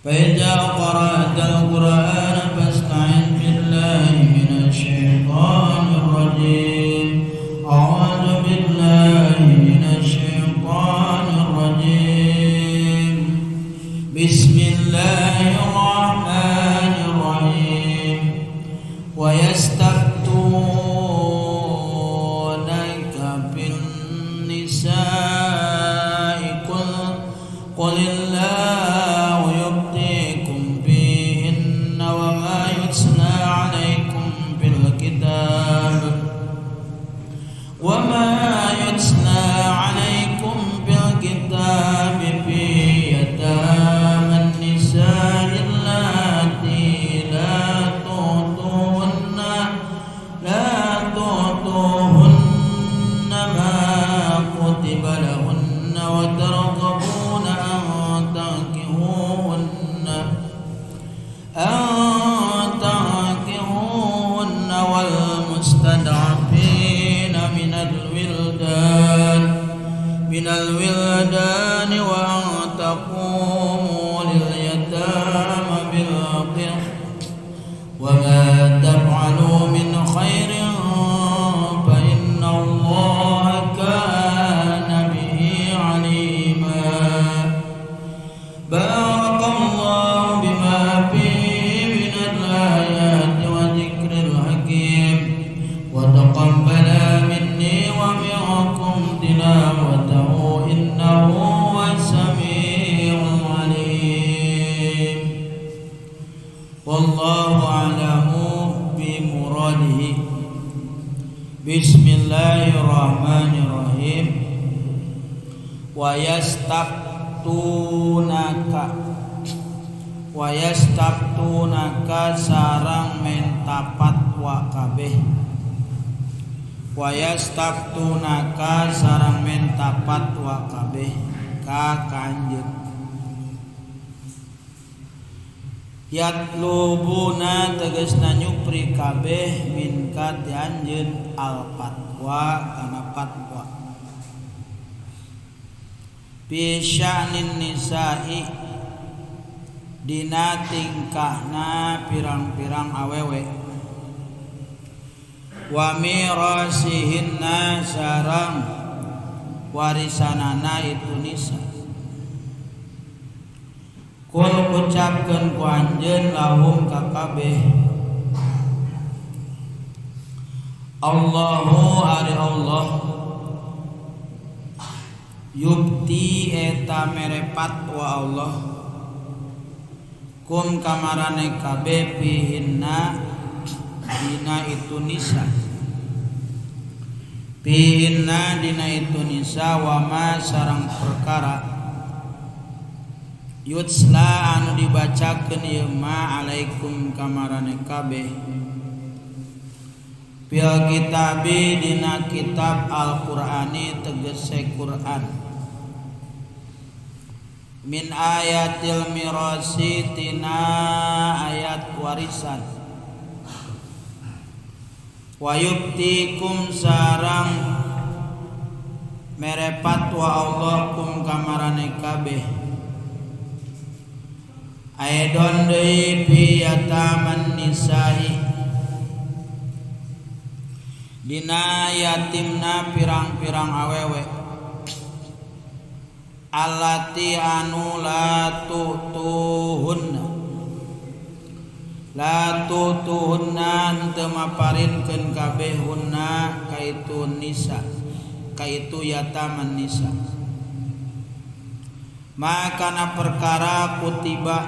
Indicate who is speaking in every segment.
Speaker 1: فإذا قرأت القرآن فاستعذ بالله من الشيطان الرجيم. أعوذ بالله من الشيطان الرجيم. بسم الله الرحمن الرحيم. ويستفتونك في النساء قل الله يفتيكم فيهن وما يتلى عليكم في الكتاب وما يتلى عليكم في الكتاب في يتامى النساء اللاتي لا تؤتوهن ما كتب لهن وترغبون أن تنكحوهن والمستضعفين من الولدان وأن تقوموا لليتامى بالقسط وما تفعلوا من خير فإن الله كان به عليما. بارك الله بما فيه من الآيات وذكر الحكيم وتقبل مني ومنكم تلاوته إنه هو السميع العليم. والله أعلم بمراده. بسم الله الرحمن الرحيم. Wayastaftunaka sarang menta fatwa kabeh. Wayastaftunaka sarang menta fatwa kabeh ka kanjeun. Yatlubuna tegasna nyupri kabeh minka ti anjeun al fatwa kana fatwa. Fi sya'nin nisa'i dina tingkahna pirang-pirang awewe. Wa mirasihinna sarang warisanana itu nisa. Kul ucapkeun ku anjeun lahum ka kabeh. Allahu ari Allah yubti eta mere fatwa Allah kum kamarane kabeh pihinna dina itu nisa. Pihinna dina itu nisa wa ma sarang perkara yutsla anu dibacakeun ieu ma alaikum kamarane kabeh fil kitabi dina kitab Al-Qur'ani tegese Qur'an min ayatil mirasi tina ayat warisan wa yubtikum sarang mere fatwa Allah kum kamarane kabeh aidon deui fi yataman nisa'i dina yatimna pirang-pirang awewe allati anu la tutuhunna henteu maparinkeun kabeh hunna kaitu nisa kaitu yataman nisa makana perkara kutiba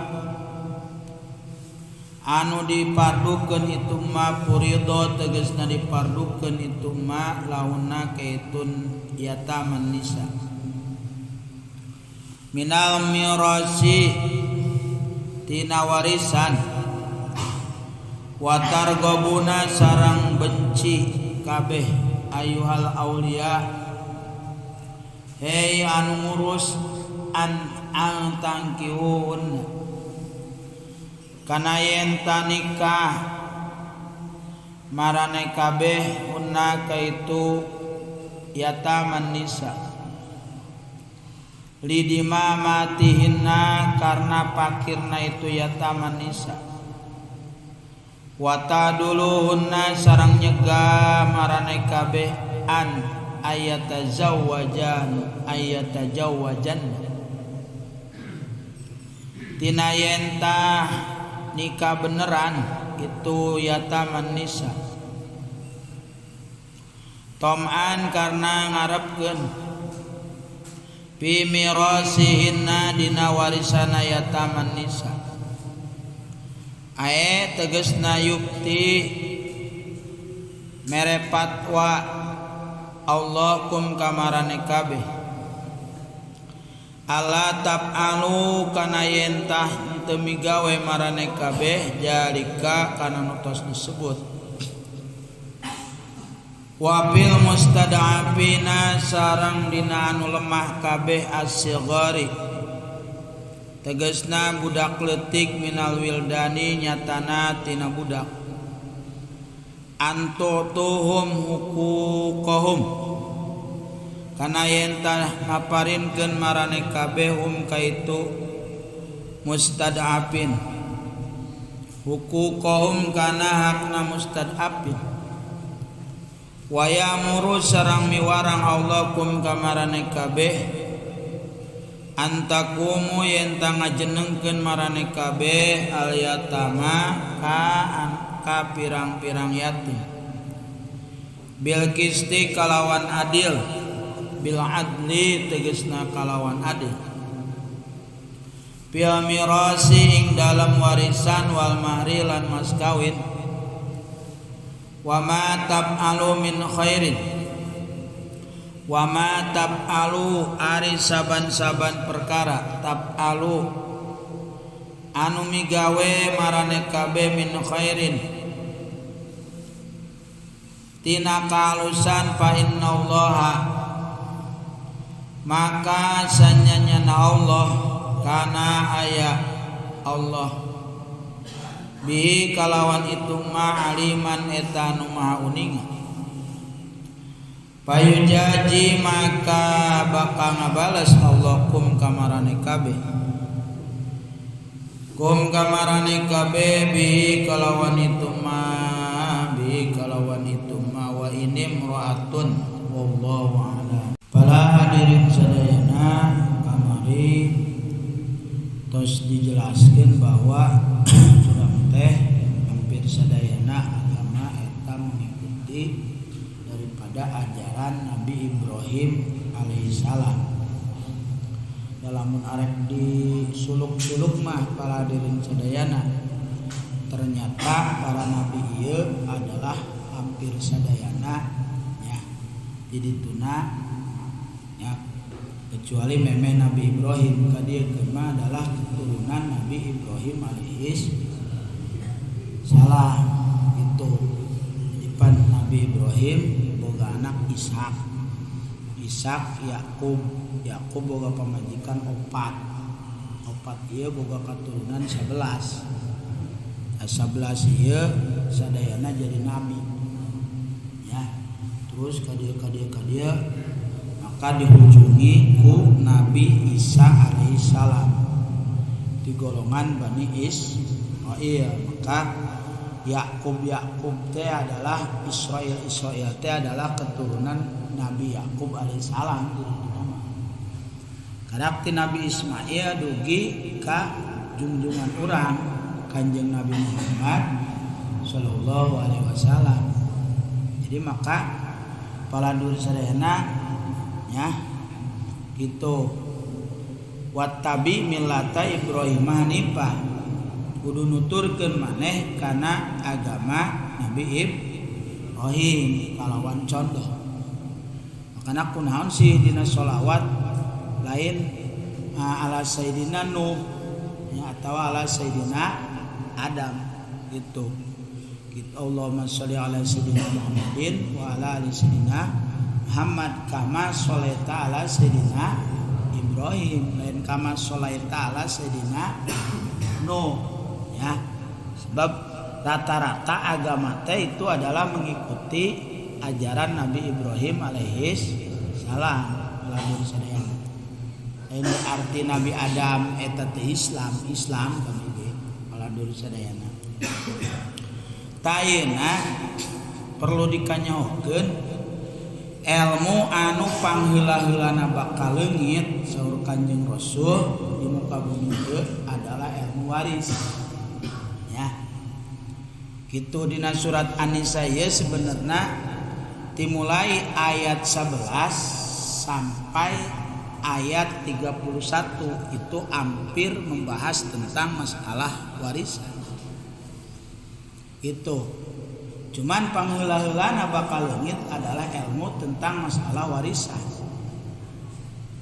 Speaker 1: anu dipardukeun itu ma furido tegasna dipardukeun itu ma launa kaitun yataman nisa minal mirasi tina warisan watargobuna sarang benci kabeh ayuhal aulia hei anu ngurus an tangkiun kana yen tanikah marane kabeh unna kaitu yataman nisa Lidima matihinna karena pakirna itu yataman nisa. Wa taduluhunna sareng nyegah marane kabeh an ayatazawwajan ayatajawwajan tina yentah nikah beneran itu yataman nisa. Tom'an karena ngarepkeun fi mirasihinna dina warisana yataman nisa. Ae tegasna yukti mere fatwa Allah kum kamarane kabeh alla tab'alu kana yentah teu migawe marane kabeh jalika kana nu tos disebut. Wa fil mustad'afina sareng dina anu lemah kabeh as-sighari tegasna budak leutik minal wildani nyatana tina budak antutuhum huquqahum kana yen tah maparinkeun marane kabeh hum kaitu mustad'afin huquqahum kana hakna mustad'afin. Wa ya'muru sareng miwarang Allah kum kamarane kabeh antakumu yen ta ngajenengkeun marane kabeh al yatama ka pirang-pirang yatim bil qisti kalawan adil bil adli tegasna kalawan adil fil mirasi ing dalam warisan wal mahri lan mas kawin. Wa ma tab'alu min khairin wa ma tab'alu ari saban-saban perkara tab'alu anu migawe marane kabeh min khairin tina kalusan fa innallaha maka sanyanyana Allah kana aya Allah bihi kalawan itu ma aliman eta anu maha uninga. Payujaji maka bakal ngabales Allah kum kamarane kabeh kum kamarane kabeh bihi kalawan itu ma bihi kalawan itu ma wa ini imra'atun wallahu a'lam. Para hadirin sadayana kamari tos dijelaskeun bahwa urang teh hampir sadayana agama eta mengikuti daripada ajaran Nabi Ibrahim alaihissalam. Lamun arek disuluk-suluk mah para hadirin sadayana ternyata para nabi ieu adalah hampir sadayana ya di dituna ya kecuali memeh Nabi Ibrahim ka dieu mah adalah keturunan Nabi Ibrahim alaihis salam itu. Jadi pan Nabi Ibrahim boga anak Ishak, Ishak Yakub, Yakub boga pamajikan opat, opat ieu boga keturunan 11. 11 ieu sadayana jadi nabi ya. Terus ka dieu ka dieu ka dieu maka dihujungi ku Nabi Isa alaihissalam di golongan Bani Israil. Maka Yakub Yakub teh adalah Israil, Israil teh adalah keturunan Nabi Yakub alaihissalam. Karakter Nabi Ismail dugi ka jungjungan urang Kanjeng Nabi Muhammad sallallahu alaihi wasallam. Jadi maka para dulur sadayana ya gitu wattabi millata Ibrahim hanifah kudu nuturkeun maneh kana agama Nabi Ibrahim kalawan contoh. Makana kunaon sih dina sholawat lain ala Sayyidina Nuh ya, atau ala Sayyidina Adam gitu. Gitu Allahumma sholli ala Sayyidina Muhammadin wa ala ali Sayyidina Muhammad kama sholaita ala Sayyidina Ibrahim, lain kama sholaita ala Sayyidina Nuh ya. Sebab rata-rata agama teh itu adalah mengikuti ajaran Nabi Ibrahim alaihis salam. Lain berarti Nabi Adam eta teh Islam, Islam kami ge paladur sadayana. Tah perlu dikanyahokeun ilmu anu pangheula-heulana bakal leungit saur Kanjeng Rasul di muka bumi ieu adalah ilmu waris. Ya. Kitu dina surat An-Nisa ieu sebenarna dimulai ayat 11 sampai ayat 31 itu hampir membahas tentang masalah warisan. Itu. Cuman pangheula-heulana bakal leungit adalah ilmu tentang masalah warisan.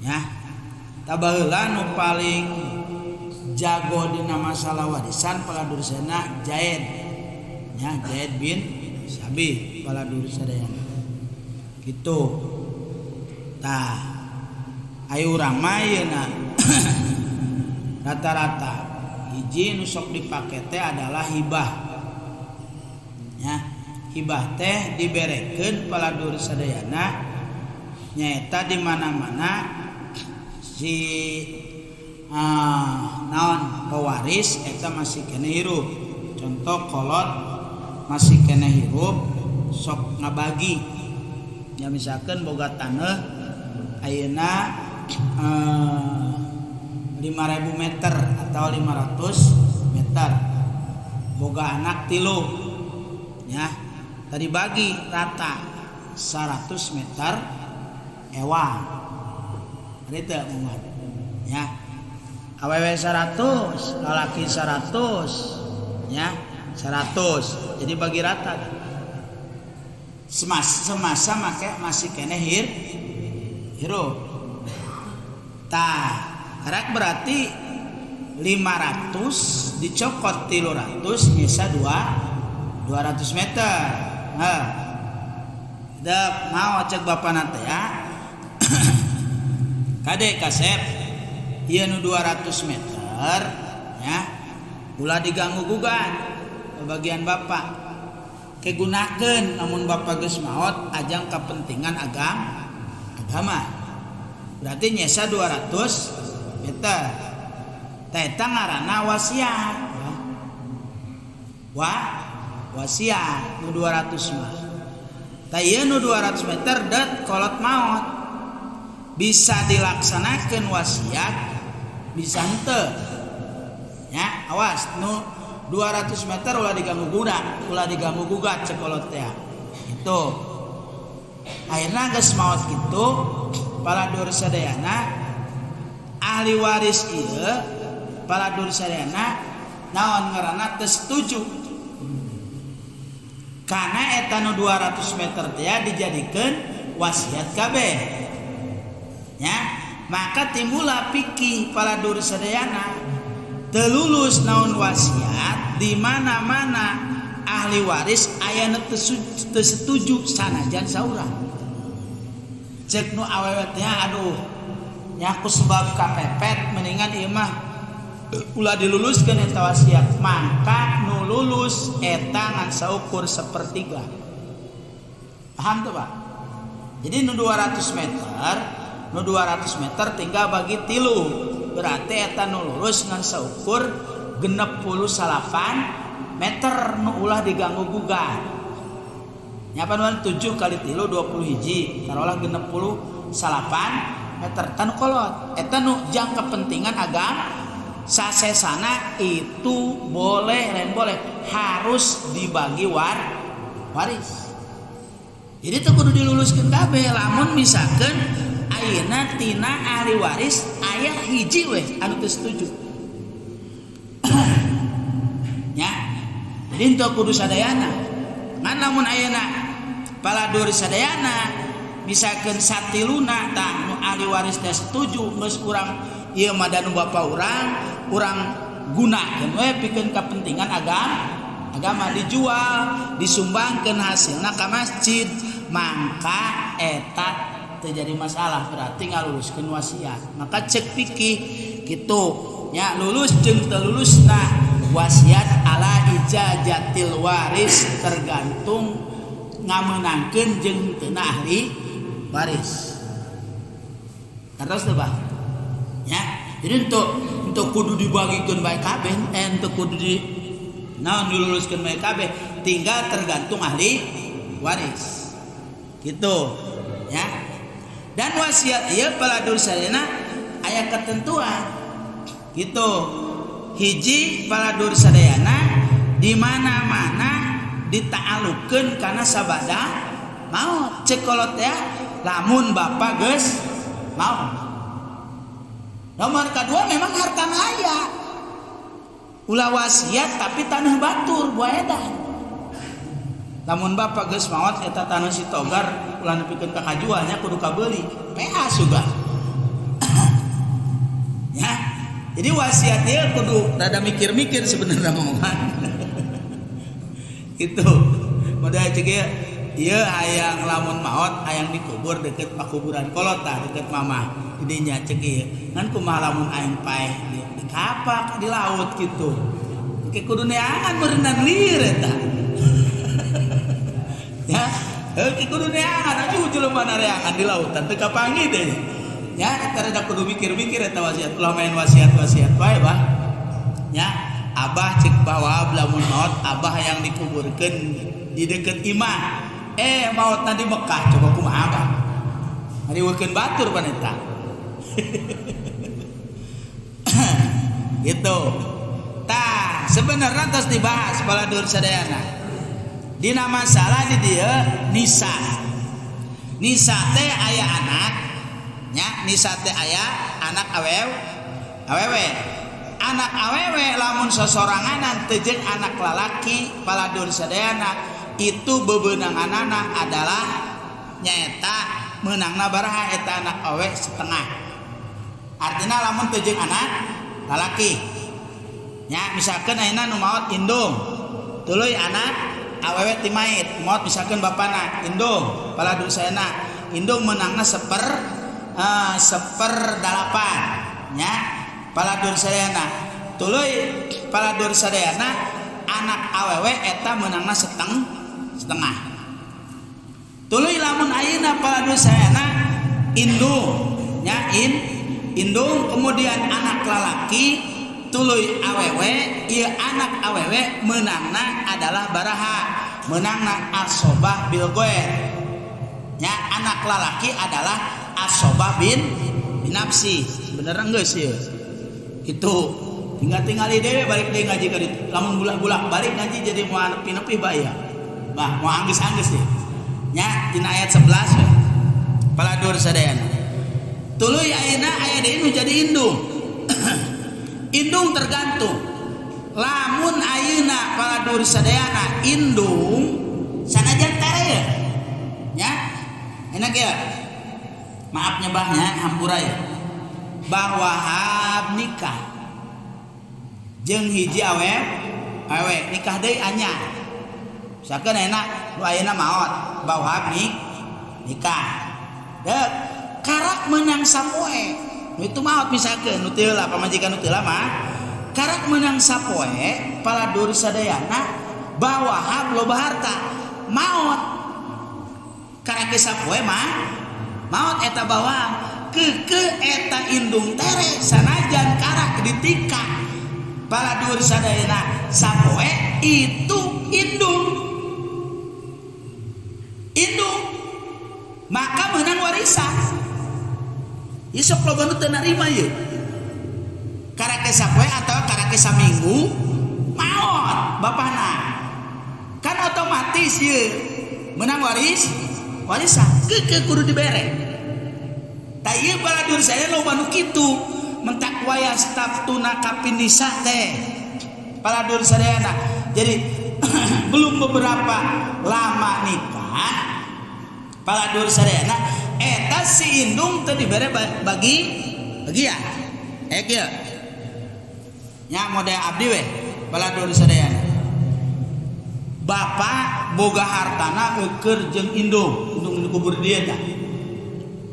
Speaker 1: Ya. Tah baheula nu paling jago dina masalah warisan paladursana Zaid. Ya, Zaid bin Sabit paladur sadayana. Gitu. Tah, ayo urang mah yeuna rata-rata hiji nu sok dipake teh adalah hibah. Ya, hibah teh diberekeun paladur sadayana nyaeta di mana-mana si naon pewaris eta masih kene hirup. Contoh kolot masih kene hirup sok ngabagi. Ya misalkan boga tanah ayeuna 5000 meter atau 500 meter. Boga anak tilu. Ya, tadi bagi rata 100 meter ewang. Ada teu Muhammad? Ya. Awewe 100, lalaki 100, ya, 100. Jadi bagi rata. Semasa make masih kene hirup. Tah, karek berarti 500 dicokot 300 nyesa 200 meter. Nah, dek mau cek bapak teh ya. Kade kasep ieu nu 200 meter ya. Ulah diganggu gugat bagian bapak. Kegunakeun namun bapak geus maot ajang kepentingan agama. Berarti nyesa 200 meter. Tah eta ngaranna wasiat. Wah, wasiat nu 200 mah. Tah ieu nu 200 meter det kolot maot. Bisa dilaksanakan wasiat, bisa henteu. Ya, awas nu 200 meter ulah diganggu gugat, ulah diganggu gugat cek kolot teh. Itu. Akhirna geus maot kitu, paladur sadayana ahli waris ieu paladur sadayana naon ngaranna teu setuju. Karena eta nu 200 meter teh dijadikeun wasiat kabeh. Ya, maka timbullah fikih paladur sadayana teu lulus naon wasiat di mana-mana ahli waris aya nu teu setuju sanajan saurang. Cek nu awewe teh aduh nya ku sebab kapepet mendingan ieu mah ulah diluluskeun eta wasiat, maka nu lulus eta ngan saukur sepertiga. Paham tuh Pak? Jadi nu 200 meter, nu 200 meter tinggal bagi tilu. Berarti eta nu lulus ngan saukur 68 meter nu ulah diganggu gugat. Nyapa nu 7 kali tilu 20 hiji, taruhlah 68 meter tanu kolot. Eta nu jang kepentingan agama sasesana itu boleh lain boleh harus dibagi waris. Jadi teu kudu diluluskeun kabeh lamun misalkeun ayeuna tina ahli waris aya hiji weh anu teu setuju. Ya. Jadi teu kudu sadayana. Ngan lamun ayeuna paladur sadayana misalkeun satiluna tah nu ahli waris teh setuju geus urang ieu mah da nu bapa urang, urang gunakeun we pikeun kepentingan agama dijual, disumbangkeun hasilna ka masjid, mangka eta teu jadi masalah berarti ngaluluskeun wasiat. Maka cek fikih kitu nya lulus jeung teu lulusna wasiat ala ijazatil waris tergantung ngamenangkeun jeung teu ahli waris. Terus teu Bah? Ya, jadi untuk kudu dibagikeun bae kabeh, untuk kudu di naon diluluskeun bae kabeh, tinggal tergantung ahli waris. Gitu ya. Dan wasiat ieu paladur sadayana aya ketentuan. Gitu. Hiji paladur sadayana di mana-mana dita'alukeun kana sabada maot. Cek kolot ya, lamun bapak geus maot. Nomor kedua memang harta aya. Ulah wasiat tapi tanah batur buah edan. Lamun bapak geus maot eta tanah si togar ulah nepikeun ka kajualnya kudu kabeuli. PA suga. Ya. Jadi wasiat dia kudu rada mikir-mikir sebenarnya mah. Itu. Modal cek ieu, ieu hayang lamun maot hayang dikubur deket pakuburan kolot tah deket mamah. Didinya cek ieu. Ngan kumaha lamun aing paeh di kapak di laut gitu. Ke kudu neangan berenang lieur eta. Ya, ke kudu neangan aja jelema nareangan di lautan teu kapanggih teh. Ya, eta rada kudu mikir-mikir eta wasiat. Ulah main wasiat-wasiat wae, bah. Ya, abah cek bahwa lamun maot abah yang dikuburkeun di deket imah. Maotna di Mekah coba kumaha abah. Ngariweukeun batur pan eta. Gitu. Tah, sebenarnya tos dibahas baladur sadayana. Dina masalah di dieu nisa. Nisa teh aya anak, nya nisa teh aya anak awewe. Anak awewe lamun sosoranganan teu jeung anak lalaki baladur sadayana itu bebenanganana adalah nyaeta meunangna baraha eta anak awewe setengah. Artinya lamun teu jeung anak lalaki. Nya misalkan ayeuna nu maot indung tuluy anak awewe ti mait maot misalkan bapana indung baladur sadayana indung meunangna seperdalapan nya baladur sadayana tuluy baladur sadayana anak awewe eta meunangna setengah tuluy lamun ayeuna baladur sadayana indung nya indung kemudian anak lalaki tuluy awewe ieu anak awewe meunangna adalah baraha meunangna asobah bil goer nya anak lalaki adalah asobah bin binafsi. Sebenarnya geus ieu kitu tinggal tingali dewe balik deui ngaji ka ditu lamun bulak-bulak balik ngaji jadi moal nepi-nepi bae ya bah moal anggeus-anggeus ieu nya dina ayat 11 we paladur sadayana tuluy ayeuna aya deui nu jadi indung. Indung tergantung lamun ayeuna paladur sadayana indung sanajan tere ya enak ya maaf nyebahnya hampura ya bahwa hab nikah jeung hiji awe nikah deui anyar misalkan enak nu ayeuna maot bahwa hab nikah deuk karak menang sapoe nu itu maot misalkan nu teu heula pamajikan nu teu lama karak menang sapoe paladur sadayana bahwa hab loba harta maot karak sapoe mah maot eta bawa keke eta indung tere sanajan karak ditika paladur sadayana sapoe itu indung indung maka menang warisan. Ieu sok loba nu teu narima ieu karake sapoe atau karake saminggu maot bapana kan otomatis ieu menang warisan keke kudu dibere. Tah ieu baladur saya loba nu kitu mentak wayastaftuna kapin nisa teh baladur sadayana. Jadi belum beberapa lama nikah baladur sadayana eta si indung teu dibere bagi bagian. Kieu nya model abdi we baladur sadayana. Bapak boga hartana eueur jeung indung, indung dikubur dia tah.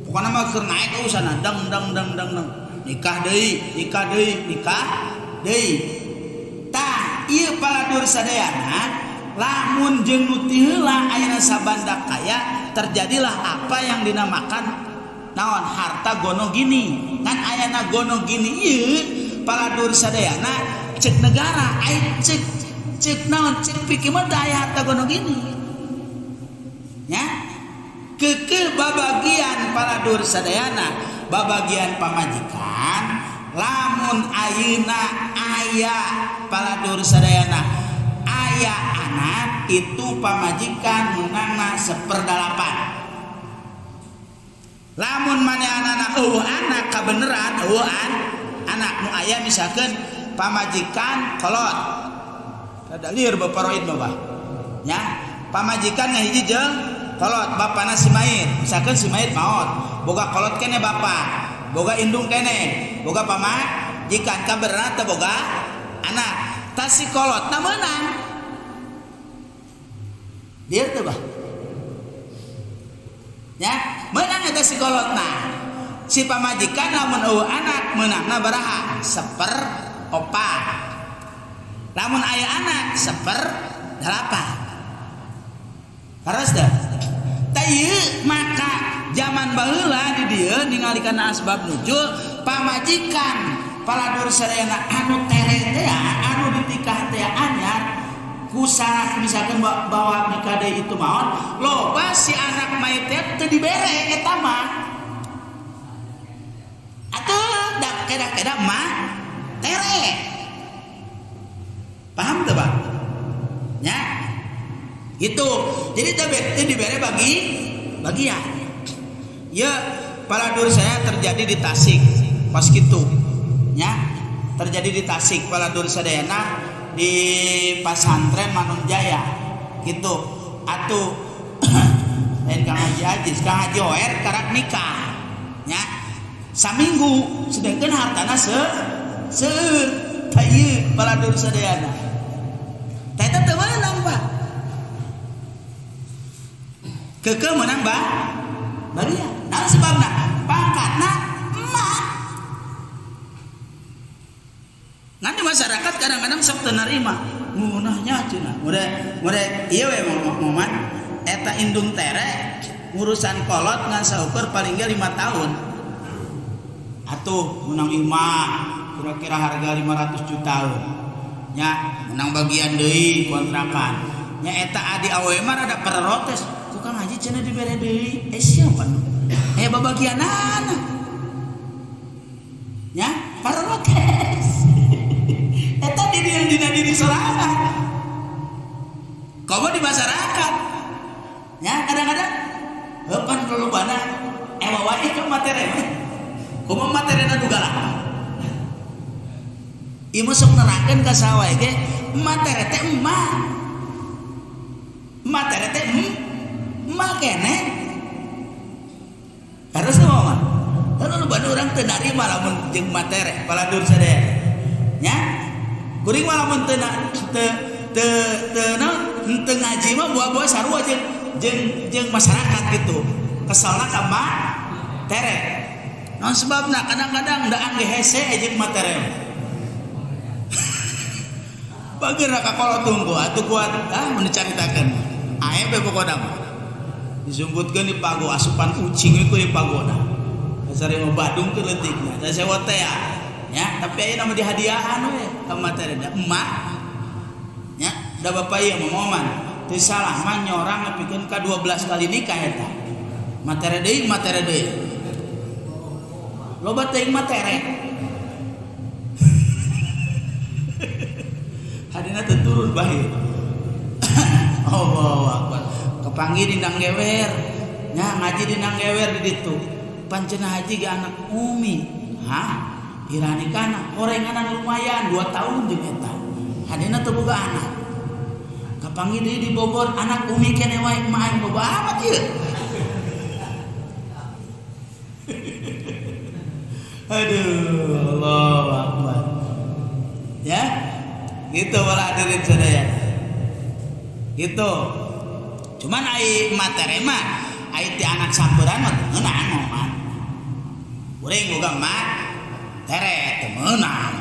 Speaker 1: Pokona mah keur naik usana dang dang dang dang dang. Nikah deui, nikah deui, nikah deui. Tah ieu paladur sadayana lamun jeung nu ti heula ayeuna sabanda kaya terjadilah apa yang dinamakan Naon harta gono gini. Ngan ayana gono gini ieu paladur sadayana cek negara ai cek cek naon cek pikir mah aya harta gono gini. Nya keukeuh babagian paladur sadayana babagian pamajikan lamun ayeuna aya paladur sadayana aya anak itu pamajikan meunangna 1/8. Lamun manehanana eueuh anak kabeneran eueuh anak nu aya misalkeun pamajikan kolot rada lieur baparoid mah bah nya pamajikan ngahiji jeung kolot bapana si mayit misalkeun si mayit maot boga kolot kene bapa boga indung kene boga pamajikan kabeneran teu boga anak tah si kolotna meunang lieur teu bah ya meunang eta si kolotna si pamajikan lamun eueuh anak meunangna baraha 1/4 lamun aya anak 1/8 terus teh tah ieu maka zaman baheula di dieu ningali kana asbab nuzul pamajikan paladur sadayana anu tere teh anu ditikah teh anyar kusarah misalkan bawa nikah deui itu maot loba si anak mayit teh teu dibere eta mah atuh da kedah-kedah mah tere paham teu Pak nya gitu jadi teu dibere bagi bagian ya paladur saya terjadi di Tasik pas kitu nya terjadi di Tasik paladur sadayana di pasantren Manunjaya gitu atuh lain Kang Haji Aziz Kang Haji Oer karak nikah nya saminggu sedangkan hartana seueur tah ieu paladur sadayana tah eta teu meunang Pak keukeuh meunang bah bagian naon sebabna pangkatna emak. Nanti masyarakat kadang-kadang sok teu narima ngunahnya cenah mure ieu we moman eta indung tere ngurusan kolot ngan saukur paling ge 5 tahun atuh menang imah kira-kira harga 500 juta nya menang bagian deui kontrakan nya eta adi awewe mah rada protes ku Kang Haji cenah dibere deui siapa nu aya babagianana nya protes eta di dina diri sorangan komo di masyarakat nya kadang-kadang heupan lolobana ewa wae ka materi komo materina nu galak ieu mah sok nerangkeun ka saha wae ge materi teh emak materi teh emak keneh harus mah lolobana urang teu narima lamun jeung materi paladur sadaya nya kuring mah lamun teu teu teu naon teu ngaji mah buah-buah sarua jeung jeung masyarakat gitu kesalna ka matere naon sebabna kadang-kadang daang ge hese jeung matere bageura ka kolot tunggu atuh kuat ah mun dicaritakeun aep we pokona mah disumputkeun di pago asupan ucing we ku di pagona dasar mah badung teu leutikna da sewa teh ya tapi ayeuna mah dihadiahan we ka materi da emak nya da bapak ieu mah moman teu salah mah nyorang nepikeun ka 12 kali nikah eta materi deui loba teuing materi hadina teu turun bae Allahu akbar kapanggih di Nanggewer nya ngaji di Nanggewer di ditu pancena haji ge anak umi hah irani kana horenganan lumayan 2 tahun jeung eta hadina teu boga anak kapanggih deui di Bogor anak umi kene wae emak aing boga amat ieu aduh Allahu akbar ya gitu wala hadirin sadaya gitu cuman ai materi mah ai ti anak samperan mah teu meunang mah kuring boga mah tere teu meunang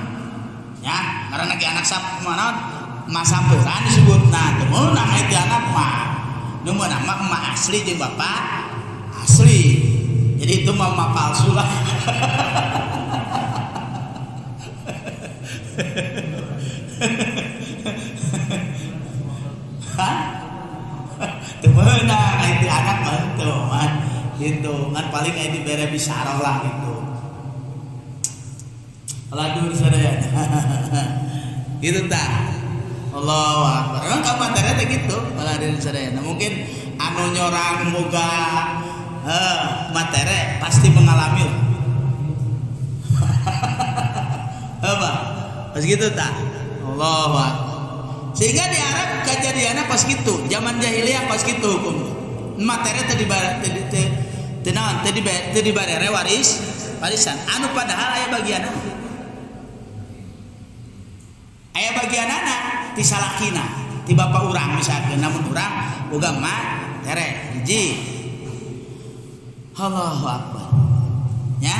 Speaker 1: ya karena ge anak sap manaon mah samperan disebutna teu meunang ai ti anak mah nu meunang mah emak asli jeung bapak asli. Jadi itu mah palsu lah. Hah? Teu meunang aya ti anak mah henteu man. Gitu, ngan paling aya dibere bisaroh lah gitu. Ladur sadaya. Gitu tah. Allahu akbar. Emang ka materi teh gitu, hadirin sadaya. Nah, mungkin anu nyorang boga materi pasti mengalami. Apa? Pas gitu tah. Allahu akbar. Sehingga di Arab kejadiannya pas gitu, zaman jahiliyah pas gitu hukum. Materi teh teu dibarere warisan. Anu padahal aya bagianna. Aya bagianana ti salakina, ti bapa urang misalkan, namun urang boga matere hiji. Allahu akbar. Ya.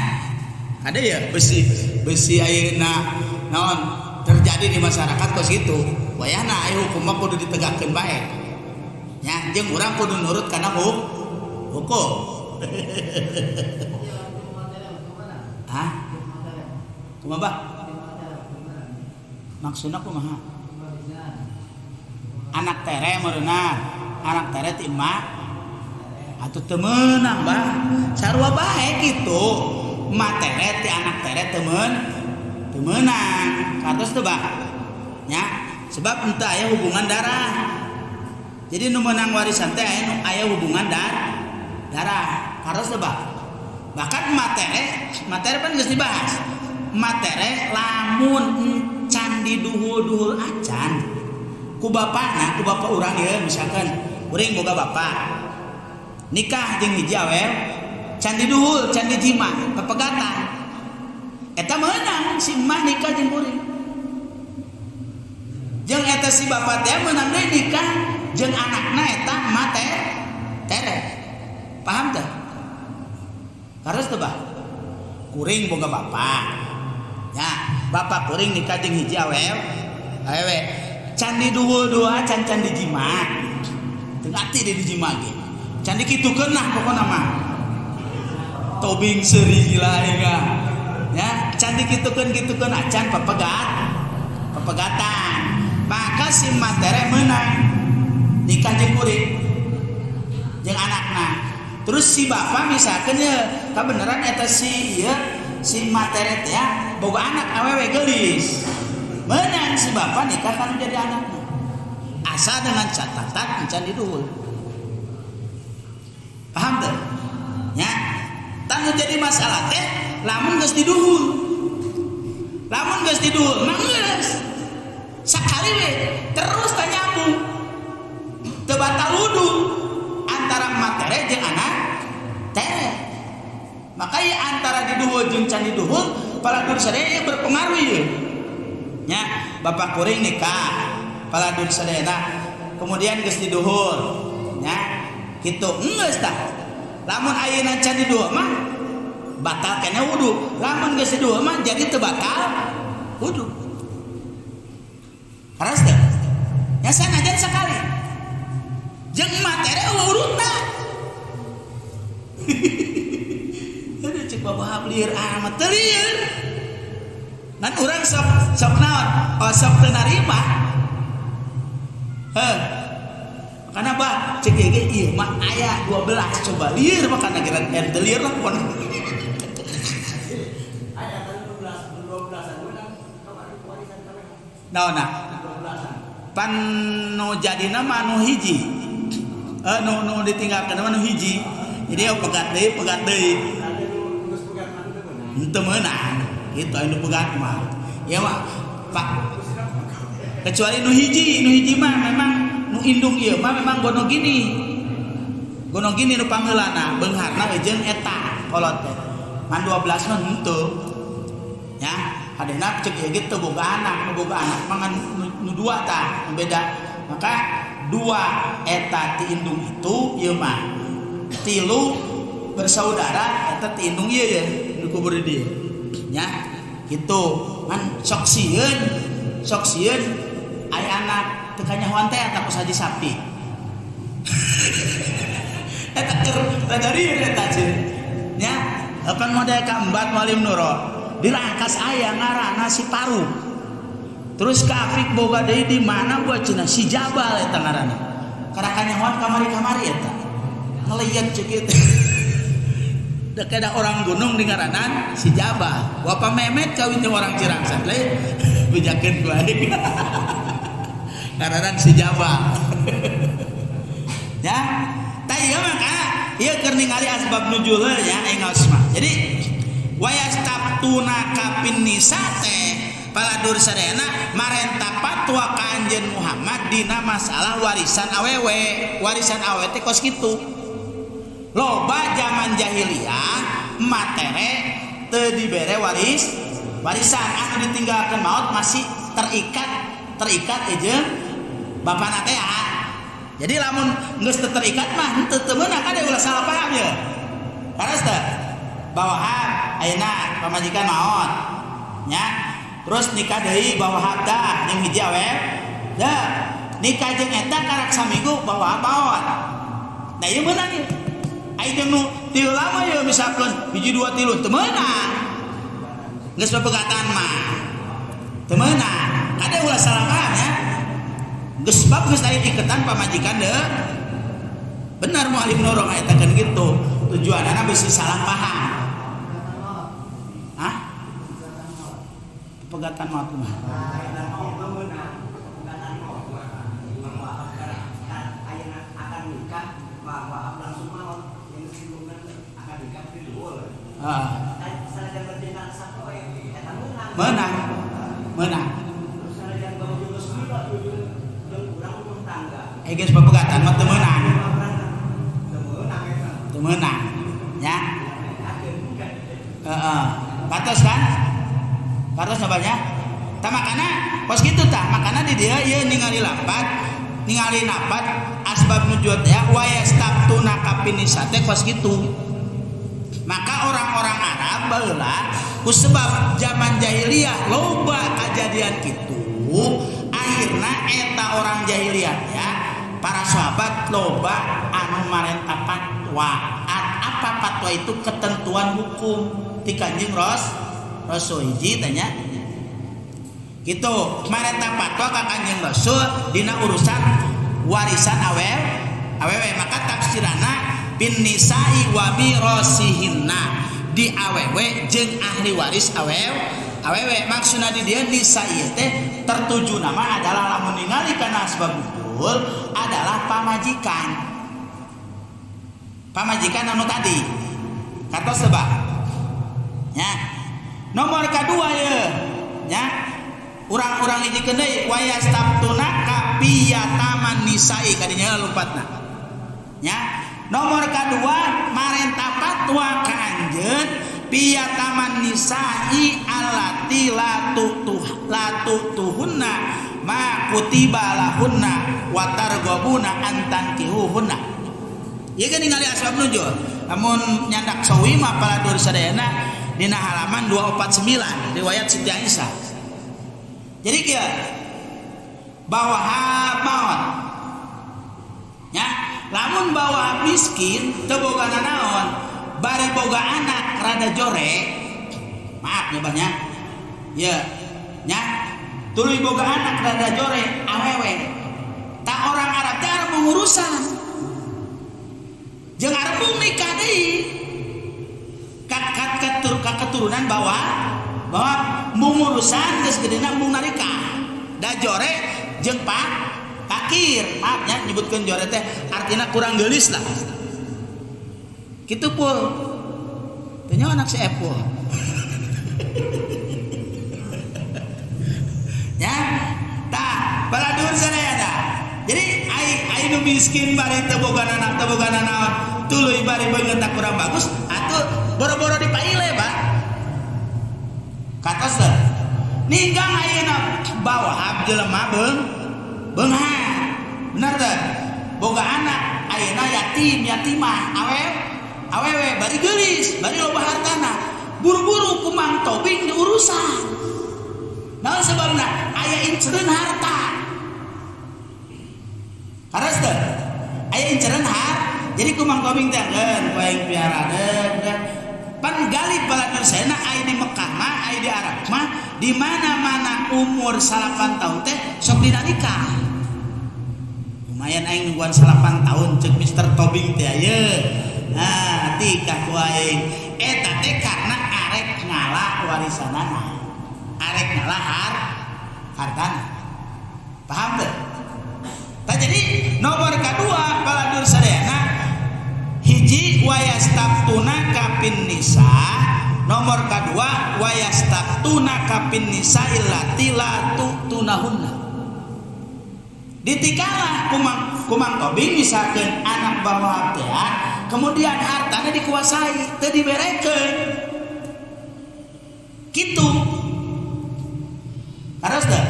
Speaker 1: Ada ya besi ayeuna naon terjadi di masyarakat kos kitu. Wayahna aya hukum mah kudu ditegakkeun bae. Ya, jeung urang kudu nurut kana hukum. Hah? Kumaha bah? Maksudna kumaha? Anak tere meureunna, anak tere ti emak atuh teu meunang bah. Sarua bae kitu. Emak tere ti anak tere teu meunang. Kartos teu bah? Nya, sebab henteu aya hubungan darah. Jadi nu meunang warisan teh aya hubungan darah. Kartos teu bah? Bahkan materi pan geus dibahas. Materi lamun can diduhul-duhul acan ku bapana, ku bapa urang ieu misalkan kuring boga bapa nikah jeung hiji awewe can diduhul, can dijima, pepegatan. Eta meunang si emak nikah jeung kuring. Jeung eta si bapa teh meunang deui nikah jeung anakna eta emak teh tere. Paham teh? Harus teh bah? Kuring boga bapa. Ya, bapak kuring nikah jeung hiji awewe. Can diduhul dua, can dijima. Teu ngarti deui dijima ge. Can dikitukeun lah pokona mah. Tobing seuri gila ya. Ya, can dikitukeun-kitukeun acan pepegatan. Maka si matere meunang nikah jeung kuring jeung anakna. Terus si bapak misalkan ya, kabeneran eta si ieu si matere teh boga anak awewe geulis. Meunang si bapak nikah kan jadi anakna. Asa dengan catatan encan diduhul. Paham teu? Ya. Tah jadi masalah teh lamun geus diduhul. Lamun geus diduhul mah geus. Sakali we terus tah nyambung. Teu batal wudu antara matere jeung anak tere. Maka ya antara diduhul jeung can diduhul para guru sadaya berpengaruh ieu. Nya, bapak kuring nikah para guru sadaya kemudian geus diduhul. Nya, kitu geus tah. Lamun ayeuna can diduhul mah batal kena wudu. Lamun geus diduhul mah jadi teu batal wudu. Haras teh? Nya sanajan sakali. Jeung matere eueuh urutna. Aduh cek bapak lieur amat teu lieur. Ngan urang sok naon? Oh sok teu narima. Heuh. Makana bah cek ieu ge ieu mah aya 12 coba lieur makana geura teu lieur lah pokona.
Speaker 2: Aya kan 12 12-an menang kamari warisan kabeh.
Speaker 1: Naonna?
Speaker 2: 12-an.
Speaker 1: Pan nu jadina mah nu hiji. Nu ditinggalkeun mah nu hiji. Jadi ya pegat deui. Henteu meunang. Kitu anu pegat mah. Ya mah Pak kecuali nu hiji mah memang nu indung ieu mah memang gono gini. Gono gini nu pangheulana beungharna jeung eta kolot teh. Ngan 12 mah henteu. Ya, hadena cek ieu ge teu boga anak, nu boga anak mah ngan nu dua tah, nu beda. Maka dua eta ti indung itu ieu mah. Tilu bersaudara eta ti indung ieu ya, nu kubur di dieu. Nya, kitu. Ngan sok sieun aya anak teu kanyahoan teh eta ku saji sapi. Eta keur rada rieu eta ceun. Nya, Kan model ka embat Mualim Nuro di Rangkas aya ngaranna si Paru. Terus ka Afik boga deui di mana buat cenah si Jabal eta ngaranna. Karakanyahoan kamari-kamari eta. Ngeliat cek kitu. Da kada orang gunung di ngaranan si Jabal. Bapak Memet kawin jeung orang Cirangsan lain bejakeun ku aing. Ngaranan si Jabal. Ya, tah ieu maka ieu keur ningali asbab nuzul nya aing ngaos mah. Jadi wayastaftunaka fin nisa teh paladur sadayana marenta fatwa ka Anjeun Muhammad dina masalah warisan awewe. Warisan awewe teh kos kitu. Loba zaman jahiliyah matere teu dibere warisan anu ditinggalkeun maut masih terikat jeung bapana teh. Jadi lamun geus teu terikat mah henteu teu meunang kade ulah salah paham ye. Paras teu? Bawahab ayeuna pamajikan maot. Nya. Terus nikah deui bawahab dah jeung hiji awewe. Dah nikah jeung eta karak saminggu bawahab maot. Nah ieu meunang ieu. Ai jeung nu tilu lama ieu misalkan hiji dua tilu teu meunang. Geus pepegatan mah. Teu meunang. Kade ulah salah paham ya. Geus bab geus aya iketan pamajikan deui. Benar Mualim Nuro ngaetakeun kitu. Tujuanana bisi salah paham. Hah? Pegatan mah kumaha? Menang. Menang. Geus pepegatan mah teu meunang. Teu meunang. Ya. Heeh. Patos kan? Patos nobanya? Tah makana kos kitu tah, makana di dieu ieu ningali lapat, ningali napat asbab nuzul teh wa yastaftunaka fin nisa teh kos kitu. Maka orang-orang Arab baheula ku sebab zaman jahiliyah loba kajadian kitu, akhirna eta orang jahiliyah ya para sahabat loba anu marenta fatwa. Apa fatwa itu? Ketentuan hukum ti Kanjeng Rasul hiji tanya. Gitu, marenta fatwa ka Kanjeng Rasul dina urusan warisan awewe maka tafsirana bin nisa'i wa mirasihinna di awewe jeung ahli waris awewe maksudna di dieu nisa ieu teh tertuju nama adalah lamun ningali kana asbab nuzul adalah pamajikan. Pamajikan anu tadi. Kata sebab. Ya. Nomor kedua ye. Ya. Urang-urang hiji deui wayastaftunaka piyataman nisa'i kadinya lompatna. Ya. Nomor kedua marenta fatwa ka anjeun piyataman nisa'i allati la tutuhunna ma kutiba lahunna wa targhabuna an tankihuhunna. Ieu ge ningali asbab nuzul. Lamun nyandak sawi mah paladur sadayana dina halaman 249 riwayat Siti Aisyah. Jadi kieu bawahab maot. Nya, lamun bawahab miskin teu boga nanaon, bari boga anak rada jore. Maaf nya bah nya. Ye, nya tuluy boga anak rada jore awewe. Tak orang Arab teh arep mengurusan. Jeung arep nikah deui. Ka keturunan bawa mengurusan geus gedena mung narika. Da jore jeung pakir. Maaf nya nyebutkeun jore teh artina kurang geulis lah. Kitu pul. Teu nyaho anak si Epul. Ya, tah baladur sadayana. Jadi ai nu miskin bari teu boga anak teu boga nanaon, tuluy bari beungeut kurang bagus atuh boro-boro dipaile, Pak. Katos teh. Ninggang ayeuna bawahab jelema beunghar. Bener teh? Boga anak ayeuna yatim, yatimah, awewe bari geulis, bari loba hartana. Buru-buru ku Mang Tobing diurusan. Naon sebabna? Aya incereun harta. Karas teh? Aya incereun harta. Jadi ku Mang Tobing teh keun ku aing piara deuk. Pan gali paladur sayana aya di Mekah mah, aya di Arab mah, di mana-mana umur 8 tahun teh sok dina nikah. Lumayan aing nungguan 8 tahun cek Mister Tobing teh aya. Nah, tikah ku aing. Eta teh karena arek ngala warisanana. Arek ngala hartana. Paham teh? Tah jadi nomor kedua paladur sadayana hiji wayastaftuna kapin nisa, nomor kedua wayastaftuna kapin nisa illati la tutunahunna. Ditikalah kumang tobing misalkan anak bawa teh kemudian hartanya dikuasai teu diberekeun kitu harus teh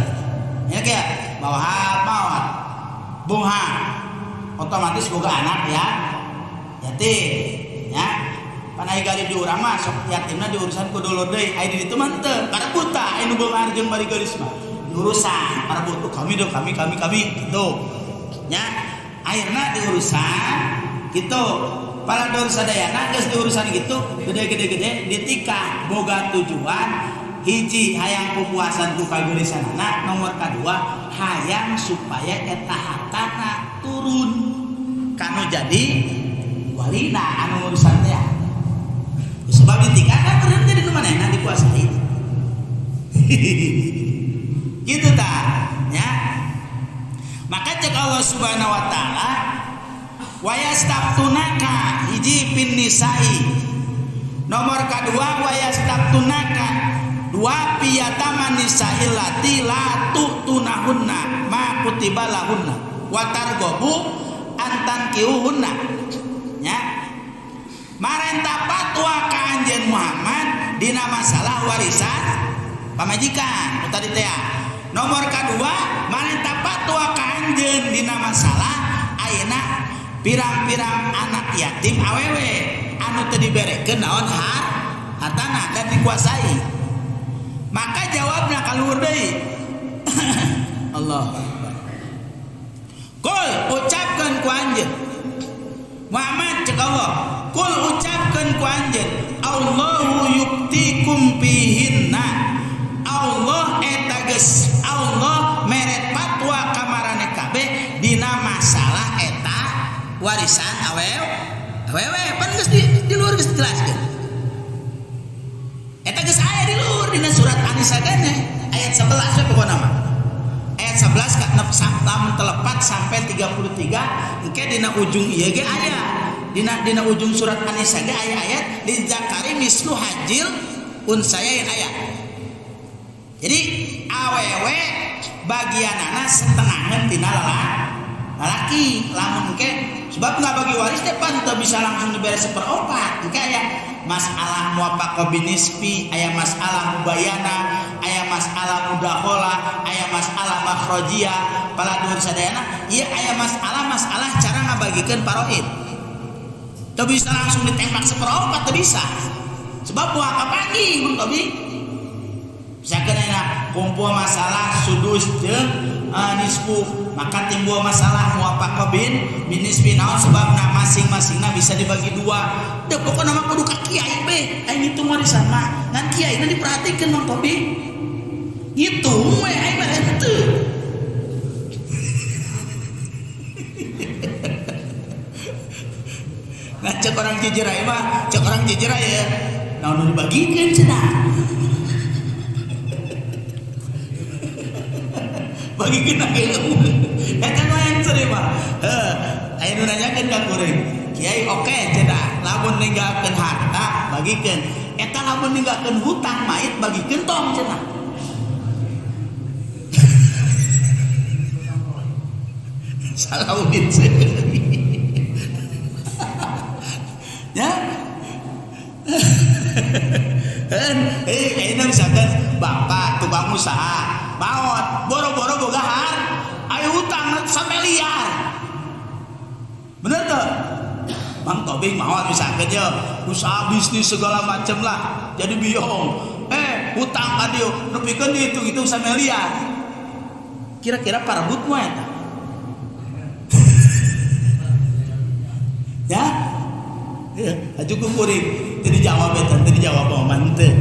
Speaker 1: ya kayak bawa maot bungha otomatis boga anak ya yatim ya panai garib di urang mah sok yatimna diurusan ku dulur deui aya di ditu mah teu parebuta anu beunghar jeung bari geulis mah diurusan parebut kami dong kami gitu nya akhirna diurusan gitu para dulur sadayana geus diurusan gitu gede-gede ditikah boga tujuan hiji hayang pupuasan ku kageulisanana nomor kadua hayang supaya eta hartana turun kanu jadi walina anu urusan teh sebab ditikah kan turun jadi nu manehna dikuasai gitu tah nya. Maka cek Allah Subhanahu wa taala wa yastaftunaka hiji pin nisa'i nomor kadua wa yastaftunaka dua piyataman nisa'il lati la tutunahunna ma kutiba lahunna wa targobu antan kiuhunna nya. Marenta fatwa ka anjeun Muhammad dina masalah warisan pamajikan nu tadi teh. Nomor kadua marenta fatwa ka anjeun dina masalah ayeuna pirang-pirang anak yatim awewe anu teu diberekeun naon hartana dan dikuasai. Maka jawabna kaluhur deui. Allahu Akbar. Kul ucapkeun ku anjeun Muhammad cek Allah, kul ucapkeun ku anjeun Allahu yuktikum fihinna. Allah eta geus Allah mere fatwa ka maraneh kabeh dina masalah eta warisan awewe pan geus di luhur geus dijelaskeun. Eta geus aya di luhur dina surat An-Nisa keneh ayat 11 we pokona mah. Ayat 11 ka telepat sampai 33 engke dina ujung ieu ge aya. Dina ujung surat An-Nisa ge aya ayat lizakari mislu hajil unsayain aya. Jadi awewe bagianana setengahan tina lalaki lamun engke sebab nggak bagi waris teh pan teu bisa langsung dibere seperempat. Engke aya masalah muwafaqah binisbi, aya masalah mubayana, aya masalah mudakhola, aya masalah makhrajiyah, paladur sadayana, ieu aya masalah-masalah cara ngabagikeun faraid. Teu bisa langsung ditembak seperempat, teu bisa. Sebab moal kapanggih mun tobi. Misalkan aya kumpul masalah sudus jeung nisfu, maka timbul masalah muwafaqah bin nisbi naon sebabna masing-masingna bisa dibagi dua. Deh pokona mah kudu ka kiai be, aing ngitung warisan mah. Ngan kiaina diperhatikeun Mang Tobi. Ngitung we aing mah henteu. Nah cek orang Cijerai mah, cek orang Cijerai ya. Naon nu dibagikeun cenah. Bagikeun geuleuh. Eta mah yang sering mah. Heuh, aya nu nanyakeun ka kuring. Kiai oke cenah, lamun ninggalkeun harta bagikeun. Eta lamun ninggalkeun hutang mait bagikeun tong cenah. Salah udin seueur. Ya. Ayeuna misalkan bapak tukang usaha maot boro-boro boga har ayo hutang sampai liar. Bener tuh? Bang Tobing maot misalkan ya usaha bisnis segala macem lah jadi biong. Hutang ka dieu nepikeun dihitung-hitung sampai liar. Kira-kira parebut mah eta. Ya? Aju ku kuring teu dijawab eta teu dijawab mah teu.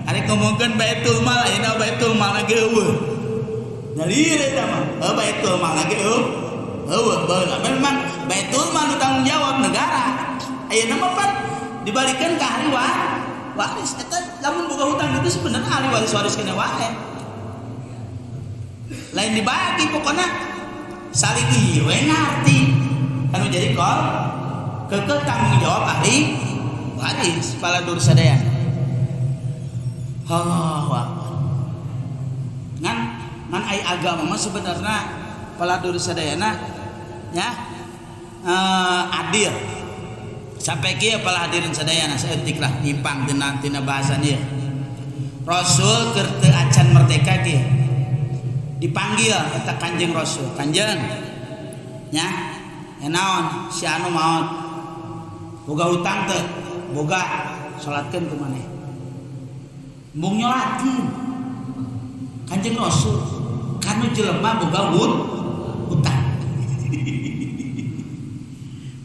Speaker 1: Ari ngomongkeun Baitul Mal ayeuna Baitul Mal ge eueuh. Nyalir eta mah. Heuh Baitul Mal ge eueuh. Baheula memang Baitul Mal nu tanggung jawab negara. Ayeuna mah pan dibalikeun ka ahli waris eta lamun boga hutang itu sebenarnya ahli waris-waris kena wae. Lain dibagi pokoknya saling ieu we ngarti. Anu jadi kol kekeh tanggung jawab ahli waris paladur sadaya. Allahu akbar. Ngan ngan ai agama mah sebenarnya paladur sadayana nya adil. Sampai kieu pala hadirin sadayana saeutik lah nyimpang tina bahasan ieu. Rasul keur teu acan merdeka kieu. Dipanggil eta Kanjeng Rasul. Kanjeng nya naon si anu maot. Boga hutang teu? Boga. Salatkeun ku maneh. Embung nyolatkeun. Kanjeng Rasul kanu jelema boga hutang.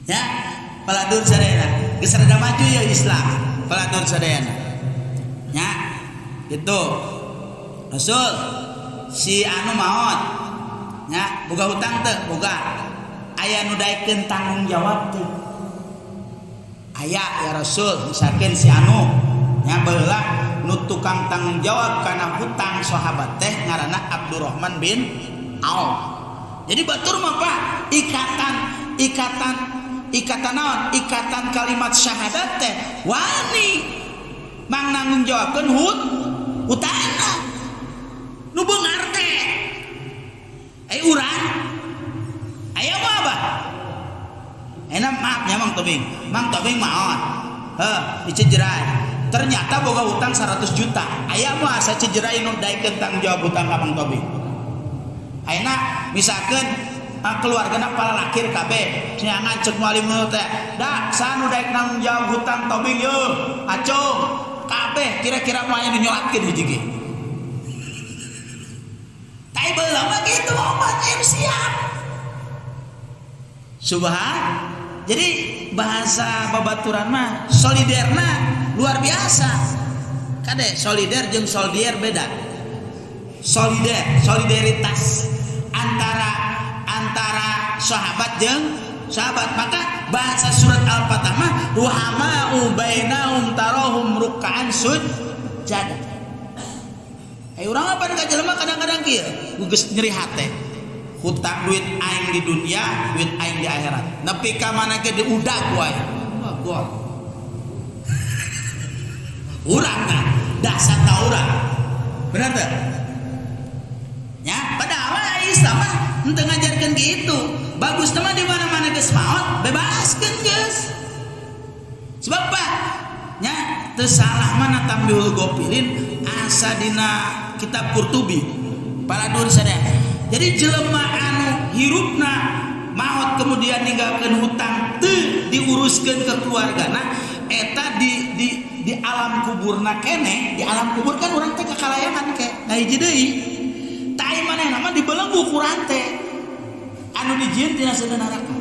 Speaker 1: Ya, paladur sadayana. Geus rada maju ya Islam. Paladur sadayana. Nya, gitu. Rasul si anu maot. Nya, boga hutang teu? Boga. Aya nu daekeun tanggung jawab teu? Aya ya Rasul, misalkeun si anu nya baheula nu tukang tanggung jawab kana hutang sahabat teh ngaranna Abdurrahman bin Auf. Jadi batur mah Pak, ikatan naon? Ikatan kalimat syahadat teh wani mang nanggung jawabkeun hutangna. Nu beungar teh. Ai urang aya mah abah. Enak maaf nya Mang Tobing. Mang Tobing maot. Heuh, dicejerai. Ternyata boga hutang 100 juta. Aya mah asa cejerai nu daekeun tanggung jawab hutang ka Mang Tobing. Ayeuna misalkeun keluargana palalakir kabeh neangan ceuk mualim teh da sanu daek nanggung jawab hutang Tobing yeuh acung kabeh kira-kira moal aya nu nyolatkeun hiji ge. Tai baheula mah kitu obat aya siap. Subhan. Jadi bahasa babaturan mah soliderna luar biasa. Kade solider jeung soldier beda. Solider, solidaritas antara sahabat jeung sahabat. Maka bahasa surat Al-Fatah mah ruhama'u bainahum tarahum ruk'an sujada. Urang apa ka jelema kadang-kadang kieu geus nyeri hate. Hutang duit aing di dunia, duit aing di akhirat. Nepi ka mana ge diudag wae. Wah, gor. Urang tah, dasar ta urang. Bener teu? Ya, padahal Islam mah henteu ngajarkeun kitu. Bagus mah di mana-mana geus maot, bebaskeun geus. Sebab apa? Nya teu salah mana tambihul gopilin asa dina kitab Qurtubi. Paladur sadaya. Jadi jelema anu hirupna maot kemudian ninggalkeun hutang teu diuruskeun ke keluargana eta di alam kuburna keneh, di alam kubur kan urang teh kakalayangan ke. Nah hiji deui. Tai manehna mah dibelenggu ku rantai. Anu dijieun tina seuneu neraka.